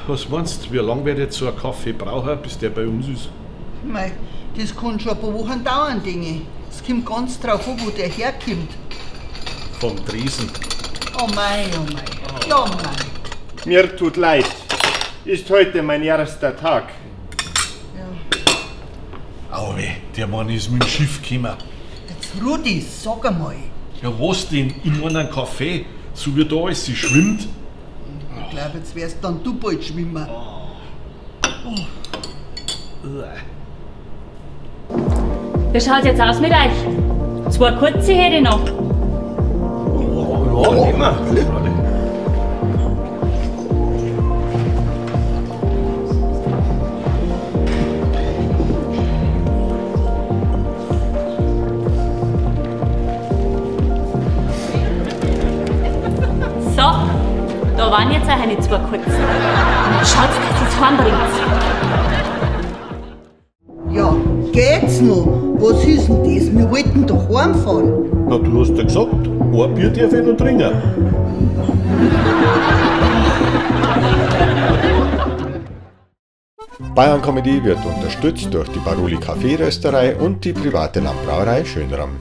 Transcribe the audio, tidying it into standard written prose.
Was meinst du, wie lange wird jetzt so ein Kaffee brauchen, bis der bei uns ist? Mei, das kann schon ein paar Wochen dauern, denke ich. Es kommt ganz drauf an, wo der herkommt. Vom Tresen. Oh mei, oh mei. Oh. Ja, mei. Mir tut leid. Ist heute mein erster Tag. Ja. Auwe, der Mann ist mit dem Schiff gekommen. Jetzt Rudi, sag einmal. Ja, was denn? Ich meine einen Kaffee, so wie da alles schwimmt. Ich glaube, jetzt wirst dann du bald schwimmen. Oh. Oh. Wie schaut's jetzt aus mit euch? Zwei kurze hätte ich noch. Oh, ja, nehmen wir. So, da waren jetzt auch eine zwei kurzen. Schaut, dass ihr's heimbringt. Ja, geht's noch? Was ist denn das? Wir wollten doch heimfahren. Na, du hast ja gesagt, ein Bier darf ich noch trinken. Bayern Comedy wird unterstützt durch die Baruli Kaffeerösterei und die private Landbrauerei Schönram.